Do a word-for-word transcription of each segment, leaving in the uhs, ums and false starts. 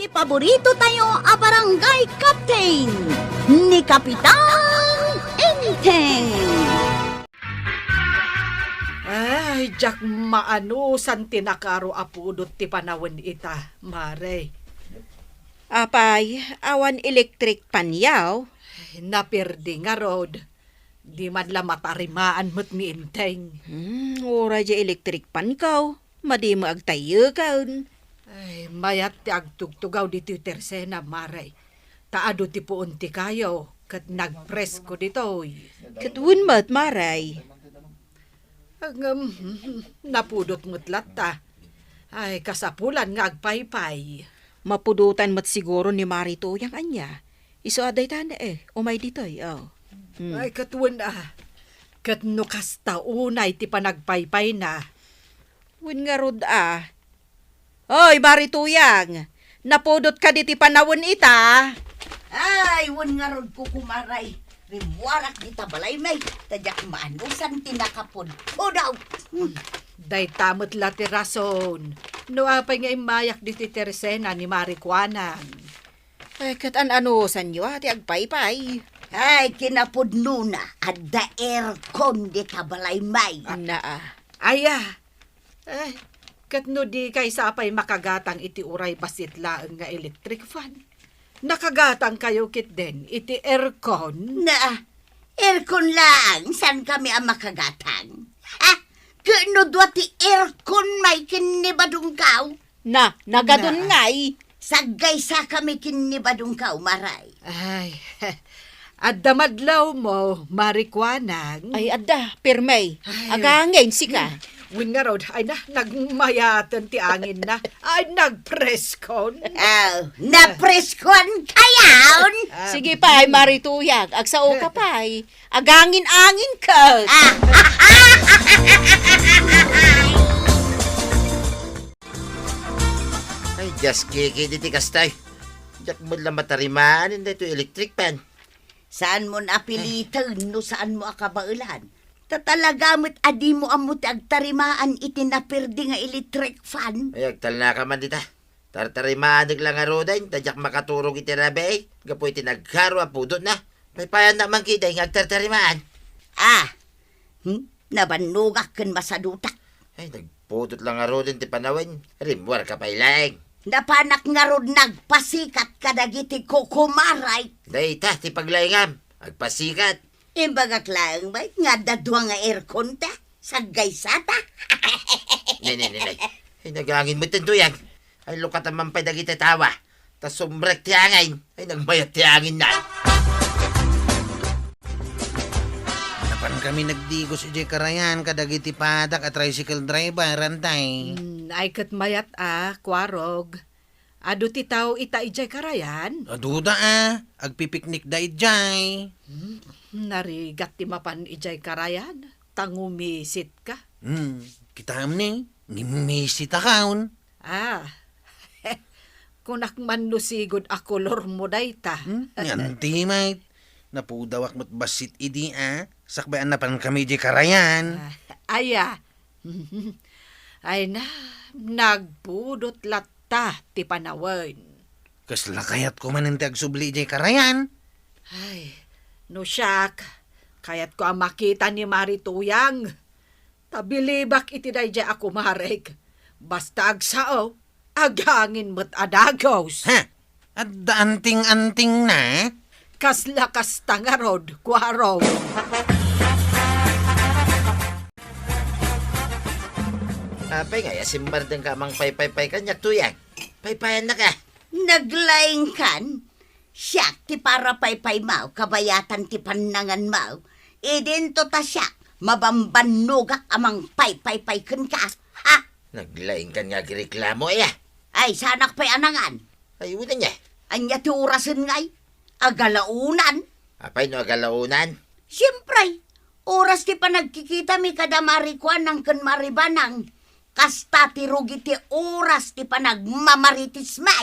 Paborito tayo a barangay captain, ni Kapitan Enteng. Ay, diak maanusan ti nakaro a pudot ti panawen ita, Mare. Apay, awan electric fan yaw? Ay, napirdi ngarud. Di man la matarimaan met ni Enteng. Hmm, uray di electric fan kaw. Madi met agtayyeken. Ay, mayat ti agtugtugaw ditoy tersena, Mare. Ta adu ti puon ti kayo, ket nagpresko ditoy. Ket wen met, Mare. Ngem, napudot met latta. Ay, kasapulan nga agpaypay. Mapudotan met siguro ni Mare Tuyang ania. Isu a dayta ne, eh, umay ditoy, oh. Hmm. Ay, ket wen a. Ket no kasta unay ti panagpaypayna. Wen ngarud a. Oy, Mare Tuyang, napudot kadi ti panawen ita? Ay, wen ngarud, kukumaray. Rimmuarak dita balay, may, ta diak maanusan ti nakapudpudot. Hmm. Dayta met la ti rason. No apay nga immayak ditoy tersena ni Mare Kuanang. Ay, ket an-anusanyo a ti agpaypay? Ay, kinapudnona, adda aircon dita balay, may. Naa. Aya. Eh, ket no dikay sapay makagatang iti uray bassit laeng nga electric fan, nakagatangkayo ketdin iti aircon? Naa, aircon laeng, saan kami a makagatang? Ha? Ket no dua ti aircon, may, ken ni badongkaw? Na, nagadun ngay. Saggaysakami ken ni badongkaw, Maray. Ay, adda madlawmo, Mare Kuanang. Ay, adda, pirmi. Ay. Agangin, sika. Hmm. Wen ngarud, ay na, nagmayaten ti anginna. Ay, nagpreskon. Oh, napreskon kayon? Ah. Sige pay, Mare Tuyang, agsao ka pay. Agangin-angin ka. Ah. Ay, diak kikidi ti kasta. Diak met la matarimaan daytoy electric fan. Saanmo a piliten no saanmo a kabaelan? Ta talaga met a dimo ammo ti agtarimaan iti napirdi nga electric fan. Ay, agtalnaka man dita. Tartarimaannak la ngaruden, ta diak makaturog iti rabii, gapu iti nagkaro a pudotna. Paypayannak man ketdi nga agtartarimaan. Ah, hmm? Nabannogak ken masadutak. Ay, nagpudot la ngaruden ti panawen. Rimmuarka pay laeng. Napanak ngarud nagpasikat kadagiti kukumaray. Dayta ti paglaingam. Agpasikat. Imbagak laeng, bay, nga adda dua nga aircon ta. Saggaysata. Ne, ne, ne, ne. Ay, nagangin met ti Tuyang. Ay, lukatan man pay dagiti tawa. Ta sumrek ti angin. Ay, nagmayat ti anginna. Napankami nagdigos idiay karayan kadagiti padak a tricycle driver, Antay. Hmm, ay ket mayat a, Kuarog. Adu ti tao ita idiay karayan? Aduda a, agpipiknikda idiay. Hmm, narigat ti mapan idiay karayan. Ta ngumisitka. Hmm, kitaem ni, ngimmisitakaon. Ah, kunak man no sigud a kolormo dayta. Hmm, nganti met. Napudawak met bassit idi a, sakbay a napankami idiay karayan. Ah, aya. Ay na, nagpudot latta ti panawen. Kasla kayatko manen ti agsubli idiay karayan. Ay, no siak, kayatko a makita ni Mari Tuyang. Ta bilibak iti daydiay a kumarek. Basta agsao, agangin met a dagus. Ha? Adda anting-antingna? Kasla kasta ngarud, Kuarog. Apay ngay a simmardengka a mangpaypaypay kaniak, Tuyang? Paypayannaka. Naglaingkan? Siak ti para paypaymo, kabayatan ti pannanganmo. Idinto ta siak, mabambannogak a mangpaypaypay kenka. Ha? Naglaingkan nga agreklamo, aya? Ay, saanak pay a nangan. Ay, wen ania? Ania ti orasen ngay? Agalaonan. Apay no agalaonan? Siempre, oras ti panagkikitami kada Mari Kuanang ken Mari Banang. Kasta ti rugi ti oras ti panagmamaritismi.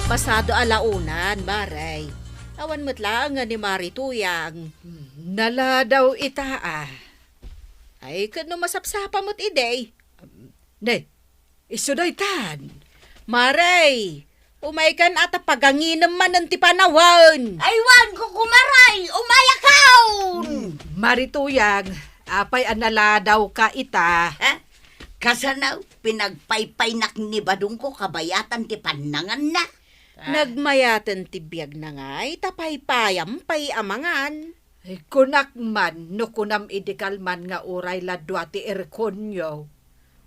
Pasado a laonan, Mari. Awan met laeng nga ni Mari Tuyang. Naladaw ita a. Ay, ket no masapsapa met idi. Ne, Isu daytan. Mare, umaykan a ta paganginem manen ti panawen. Ay wen, kukumaray, umayakon! Hmm, Mari Tuyang, apay a naladawka ita? Ha? Kasano, pinagpaypaynak ni Badongko kabayatan ti pannanganna. Ah. Nagmayaten ti biagna ngay, ta paypayam pay a mangan. Ay, kunak man, no kunam idi kalman nga uray la dua ti airconyo.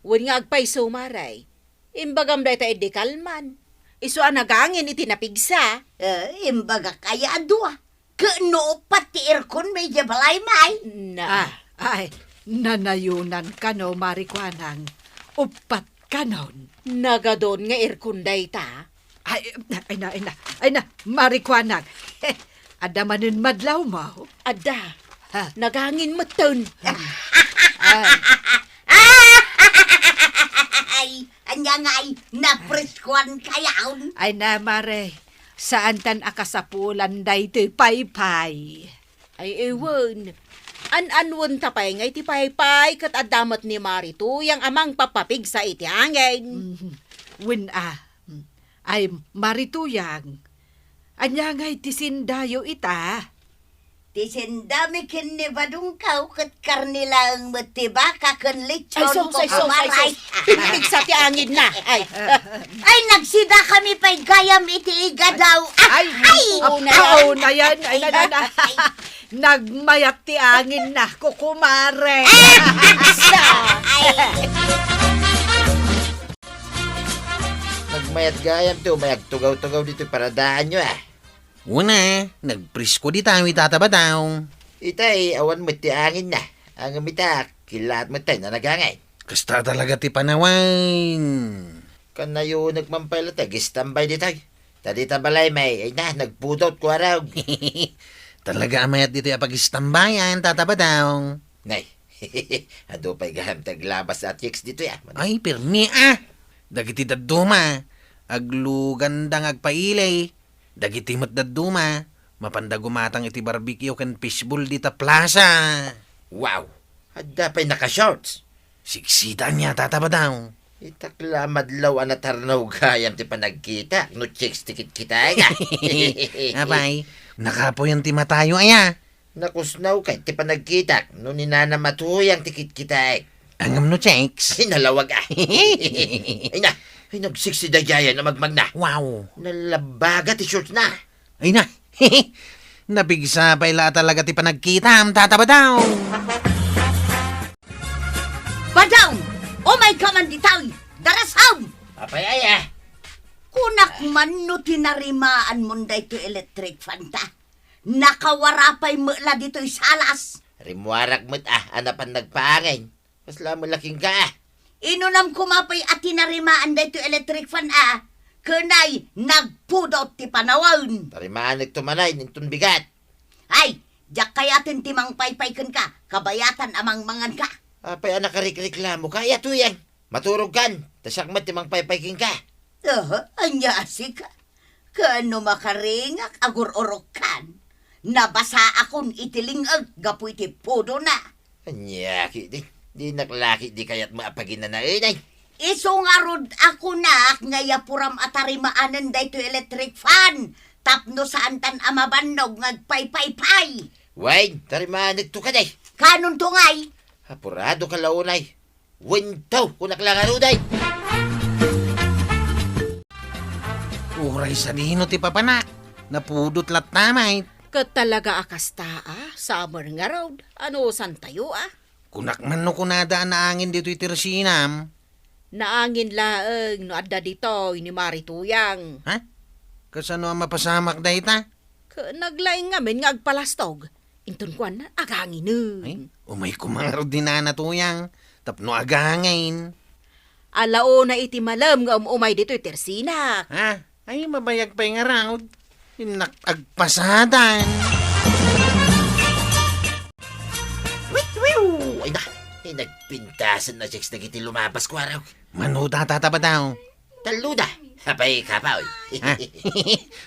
Wen nga agpayso, Mare. Imbagam dayta idi kalman. Isu a nagangin iti napigsa. Eh, imbagak aya a dua. Ket no uppat ti aircon, may di balay, may? Na. Ah, ay, nanayonan kano, Mari Kuanang. Uppat kanon. Nagadon nga aircon dayta? Ay, ay na, ay na, ay na, Mari Kuanang. Adda manen madlawmo? Adda. Ha? Nagangin metten. Ay. Ay, ania ngay, napreskuan kayaon? Ay na, Mare, saantan a kasapulan daytoy paypay. Ay, ewan. An-anwen ta pay nga iti paypay ket adda met ni Mari Tuyang a mangpapapigsa iti angin. Mhm. Wen a. Ay, Mari Tuyang, ania ngay ti sindayo ita? Ti sindami ken ni Badongko ket karne laeng met ti baka ken lechon. Ay, sus, ay, sus, ay, kumaray. Sus. Pinipigsa ti anginna. Ay. Ay, nagsidakami pay gayam iti igadaw. Ay, ay, oo na yan. Ay, na, na, na. Ay. Nagmayat ti anginna, kukumare. Ay, pigsa. Ay. Nagmayat gayam ti umay agtugaw-tugaw ditoy paradaanyo, ah. Una, nagpresko dita, wi, Tata Badong. Itay, awan met ti anginna. Ngem ita, kilaat met tay nagangin. Kasta talaga ti panawen. Kanayonek man pay la ti agistambay ditoy. Ta dita balay, may, ay na, nagpudot, kuarog. Talaga a mayat ditoy a pagistambayan, Tata Badong. Nay, adu pay gayam ti aglabas a chicks ditoy, ah. Ay, pirmi, ah. Dagiti dadduma, agluganda nga agpaili. Dagiti met dadduma, mapanda gumatang iti barbecue ken fishball dita plaza. Wow! Adda pay naka-shorts. Siksita ania, Tata Badong. Itak la madlaw a natarnaw gayam ti panagkitak no chicks ti kitkitaek, ah. Apay, nakapuyan ti matayo aya. Nakusnaw kay ti panagkitak no ni Nana Matuyang ti kitkitaek. Ngem no chicks? Ay, nalawag, ah. Ay na, ay, nagsiksi daydiay a magmagna. Wow. Nalabaga ti shorts na. Ay na, napigsa pay la talaga ti panagkitam, Tata Badong. Badong! Umayka man ditoy! Darasam! Apay aya? Kunak man no tinarimaanmon daytoy electric fan ta. Nakawara pay met la ditoy salas. Rimmuarak met, ah, a napan nagpaangin. Kasla met la kenka, ah. Inunam koma pay a tinarimaan daytoy electric fan, ah. Ken ay, nagpudot ti panawen. Tarimaanekto manen inton bigat. Ay, diak kayaten ti mangpaypay kenka, kabayatan a mangmanganka. Apay a nakarikreklamoka, aya Tuyang? Maturogkan, ta siak met ti mangpaypay kenka. Aha, ania a sika? Ken no makaringak, agur-urokkan. Nabasaakon iti ling-eg gapu iti pudona. Ania ketdi, dinak la ketdi kayat met a paginanaen, ay. Isu ngarud a kunak nga yapuram a tarimaanen daytoy electric fan tapno saantan a mabannog nga agpaypaypay. Wen, tarimaanekto kadi. Kanonto ngay? Apuradoka la unay. Wen, kunak la ngarud, ay. Uray sadino ti papanak, napudot latta met. Ket talaga a kasta, a, summer ngarud, anusantayo, a? Kunak man no kunada a naangin ditoy tersinam. Naangin laeng no adda ditoy ni Mari Tuyang. Ha? Kasano a mapasamak dayta? Ket naglaing ngamin nga agpalastog. Inton kuan, aganginen. Ay, umay koma ngarud ni Nana Tuyang, tapno agangin. Alaona iti malem nga um-umay ditoy tersinak. Ha? Ay, mabayag pay ngarud. Innak agpasadan. Wiw, wiw! Ay na, ay, nagpintasen na chicks dagiti lumabas, kuarog. Manuda, Tata Badong. Talluda. Apay, kapaw. Ha?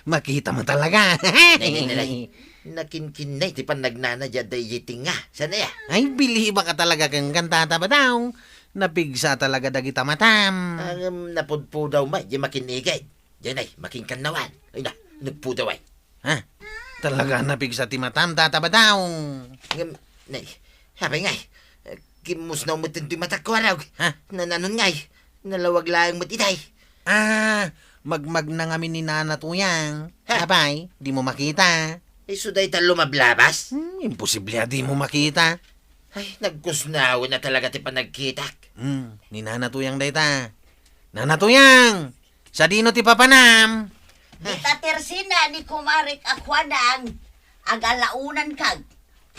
Makita mo talaga. Nay, nay, nay, nay. Nakinkinnay ti pannagnana diay daydiay tinga. Saan aya? Ay, bilibak a talaga kenka, Tata Badong. Napigsa talaga dagita matam. Ngem napudpudaw met, di makin-igid. Diay nay, makinkanawan. Ay na, nagpudaw ay. Ha? Talaga napigsa ti matam, Tata Badaw. Ngem, nay, apay ngay, kimmusnaw met ti matak, Kuarog. Ha? Nananon ngay, nalawag laeng met itay. Ah, magmagna ngamin ni Nana Tuyang. Ha? Apay, dimo makita? Isu dayta lumablabas? Hmm, imposible a dimo makita. Ay, nagkusnawen a talaga ti panagkitak. Hmm, ni Nana Tuyang dayta. Nana Tuyang! Sadino ti papanam? Dita tersina ni kumarik a Kuanang, agalaonan kag.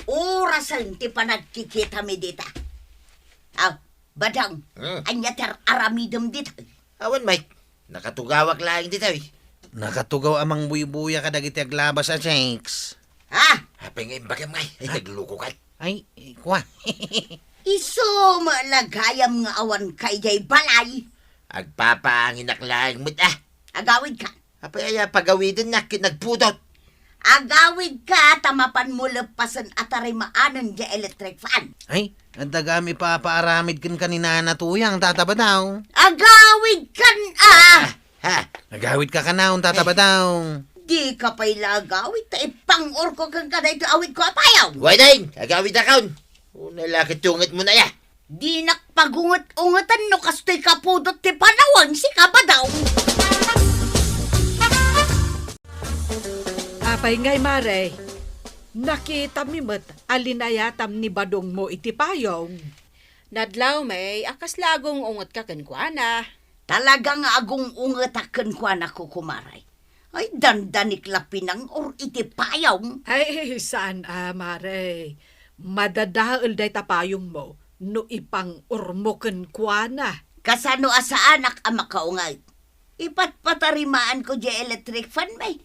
Orasen ti panagkikitami dita. Aw, Badang, Hmm. ania ti ar-aramidem dita? Awan, Mike. Nakatugawak laeng dita, eh. Nakatugaw a mangbuybuya kadagiti aglabas a chicks. Ha? Apay nga imbagam ngay? Ay, Ha? nagluko ka. Ay, kua. Isu met la gayam nga awanka idiay balay. Agpapaanginak laeng met, ah. Agawidka. Apay aya pagawidennak ket nagpudot? Agawidka ta mapanmo leppasen a tarimaanen diay electric fan. Ay, adda gayam ipapaaramid kenka ni Nana Tuyang, Tata Badaw. Agawidkan, ah! Ah, ha? Agawidka kanayon, Tata Badaw. Dika pay la agawid, ta ipang-urko kenka daytoy awidko a payong. Wen, agawidakon. Unay la ket ti ungetmo na, ya. Dinak pagunget-ungeten no kastoy kapudot ti panawen, sika, Badaw. Apay ngay, Mare, nakitami met a linayatam ni badongmo iti payong. Nadlaw, May, a kasla agung-ungetka kenkuana. Talaga nga agung-ungetak kenkuana, Kukumare. Ay, dandanik la pinang-ur iti payong. Ay, saan a, Mare. Madadael dayta payongmo no ipang-urmo kenkuana. Kasano a saanak a makaunget? Ipatpatarimaanko diay electric fan, May.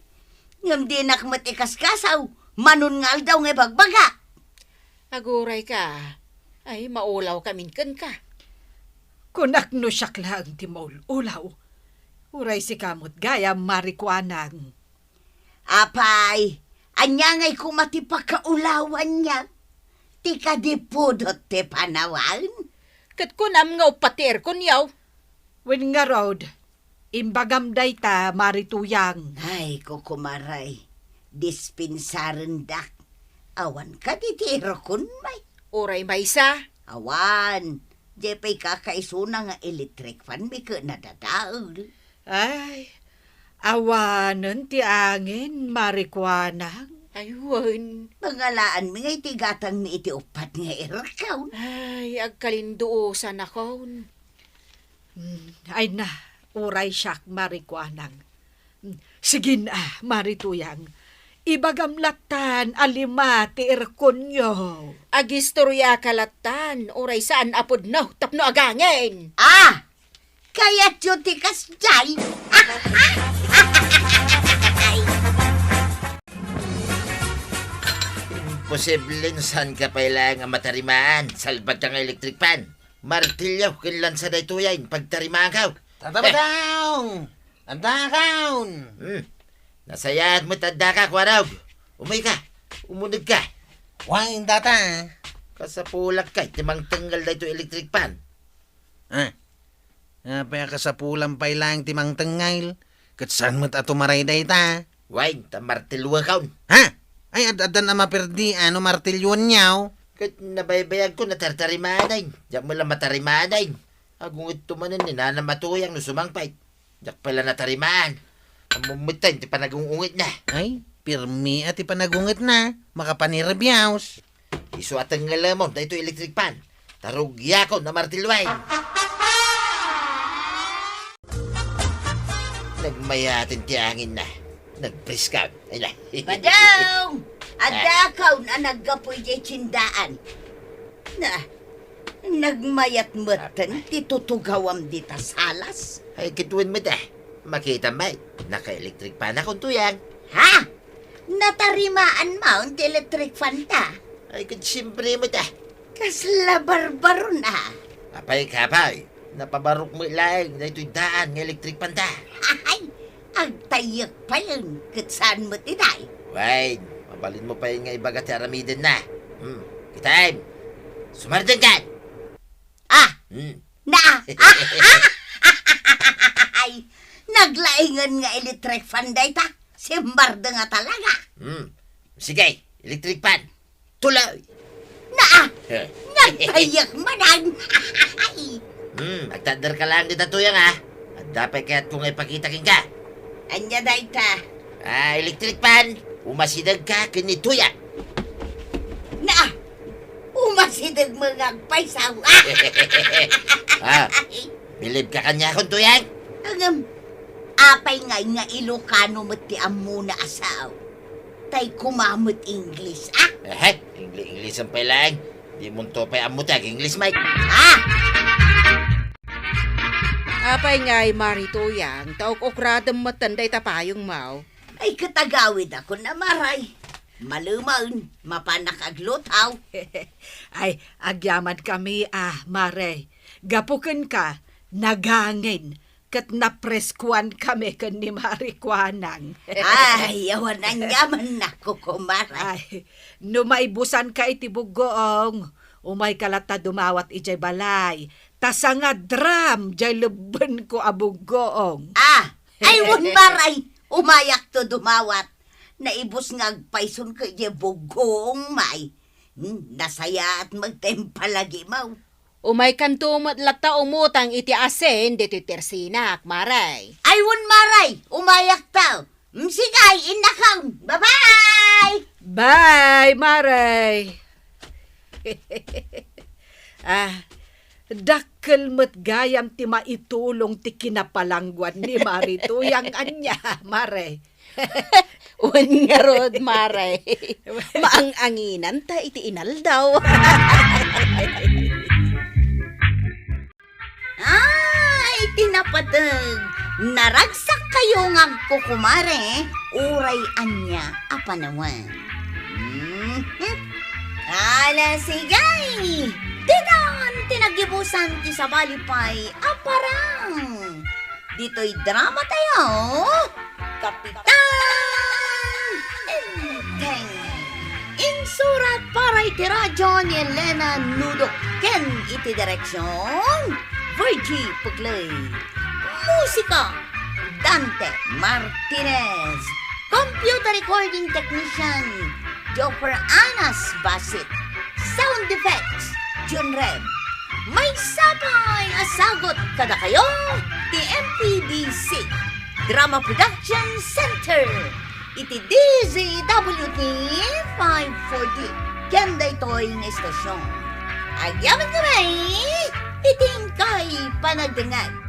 Ngem dinak met ikaskasaw, manon nga aldaw nga ibagbaga. Agurayka, ay, maulawkamin kenka. Kunak no siak laeng ti maul-ulaw. Uray sika met gayam, Mare Kuanang. Apay, ania ngay koma ti pakaulawanyak? Ti kadi pudot ti panawen? Ket kunam nga uppat ti airconyo. Wen ngarud, imbagam dayta, Mare Tuyang. Ay, Kukumare, dispensarendak. Awan kadi ti aircon, May? Uray maysa? Awan. Diay pay kakaisuna nga electric fan mi ket nadadael. Ay, awanen ti angin, Mare Kuanang. Ay, wen. Mangalaanmi nga iti gatangmi iti uppat nga aircon. Ay, agkalinduosanakon. Hmm, ay na, uray siak, Mare Kuanang. Hmm, sige na, Mare Tuyang. Ibagam lattan a lima ti airconyo. Agistoriaka lattan, uray saan a pudno tapno agangin. Ah! Kayatyo ti kasdiay? Imposible no saanka pay laeng a matarimaan, salbagka nga electric fan. Martilyo ken lansa daytoy a impagtarimaanko. Tata Badaw! Addakon! Hmm. Nasayaat met addaka, Kuarog. Umayka. Umunegka. Wen, Tata. Kasapulak kay ti mangtengngel daytoy electric fan. Ah. Apay a kasapulan pay laeng ti mangtengngel? Ket saan met a tumaray dayta? Wen, ta martilyokon. Ha? Ay, ad-addan a maperdi, no martilyonyo? Ket nabaybayagko, natartarimanen. Diak met la matarimanen. Agungetto manen ni Nanam a Tuyang no sumangpet. Diak pay la natarimaan. Ammom metten ti panagung-ungetna. Ay, pirmi a ti panagungetna. Makapanirbiaus. Isu a tengngelemon daytoy electric fan. Ta rugiakon a martilyoen. Nagmayaten ti anginna. Nagpriskak. Ay na. Badong! Addakon a naggapu idiay tiendaan. Na, nagmayat metten ti tutugawam dita salas. Ay, ket wen met a. Makitam met. Naka-electric fan akon, Tuyang. Ha? Natarimaan man ti electric fan ta? Ay, ket siempre met a. Kasla barbaron a. Apay, kapay. Napabarok met laeng daytoy daan nga electric fan ta. Ay, agtayyek payen ket saan met itay. Wen, mabalinmo payen nga ibaga ti aramidenna. Hmm, kitaem. Sumardengkan! Ah, Hmm. Na! Ay, naglaingan nga electric fan dayta. Simbardeng nga talaga. Hmm. Sige, electric fan. Tuloy. Na! Eh. Nagtayak manan! Hmm, agtagder ka lang dita, Tuyang, ha? Adda pay kayatko nga ipakita kenka. Ania dayta? Ah, electric fan, umasideg ka ken ni Tuyang. Na! Umasideg met nga agpayso. Ah, bilib ka kaniakon, Tuyang? Ngem, apay ngay nga Ilocano met ti ammona a sao? Tay kuma met English, ah? Ehe, Ingli-, English pay laeng. Dimonto pay ammo ti ag-English, Mike. Ah! Apay ngay, Mari Tuyang, ta uk-ukradem metten dayta payongmo. Ay, ket agawidakon a, Mare. Malemen, mapanak agluto. Ay, agyamankami a, Mare. Gapu kenka, nagangin ket napreskuankami ken ni Mari Kuanang. Ay, awan aniamanna, kukumare. Ay, no maibusanka iti buggoong, umayka latta dumawat idiay balay, ta sanga-drum diay lebbenko a buggoong. Ah, ay, wen, Mare, umayakto dumawat. Naibus nga agpaysonka idiay buggoong, Mare. Hmm, nasayaat met ti impalagimo. Umaykanto met latta umutang iti asin ditoy tersinak, Mare. Ay, wen, Mare, umayakto. Mm, sige, innakon. Bye-bye! Bye, Mare. Ah, dakkel met gayam ti maitulong ti kinapalangguan ni Mari Tuyang ania, Mare. Wen ngarud, Mare. Maang-anginanta iti inaldaw. Ay, ti napateg, naragsakkayo nga agkukumare, uray ania a panawen. Mhm. Ala, sige! Ditan ti nagibusan ti sabali pay a parang. Ditoy drama tayo, Kapitan Enteng. Insurat para iti radyo ni Elena Nudo ken iti direksyon, Virgie Pugley. Musika, Dante Martinez. Computer recording technician, Joffer Anas Basit. Sound effects, Jun Rem. Maysa pay a sagut kadakayo ti M P B C Drama Production Center iti D Z W T five forty ken daytoy nga istasyon. Agyamankami iti inkay panagdengngeg.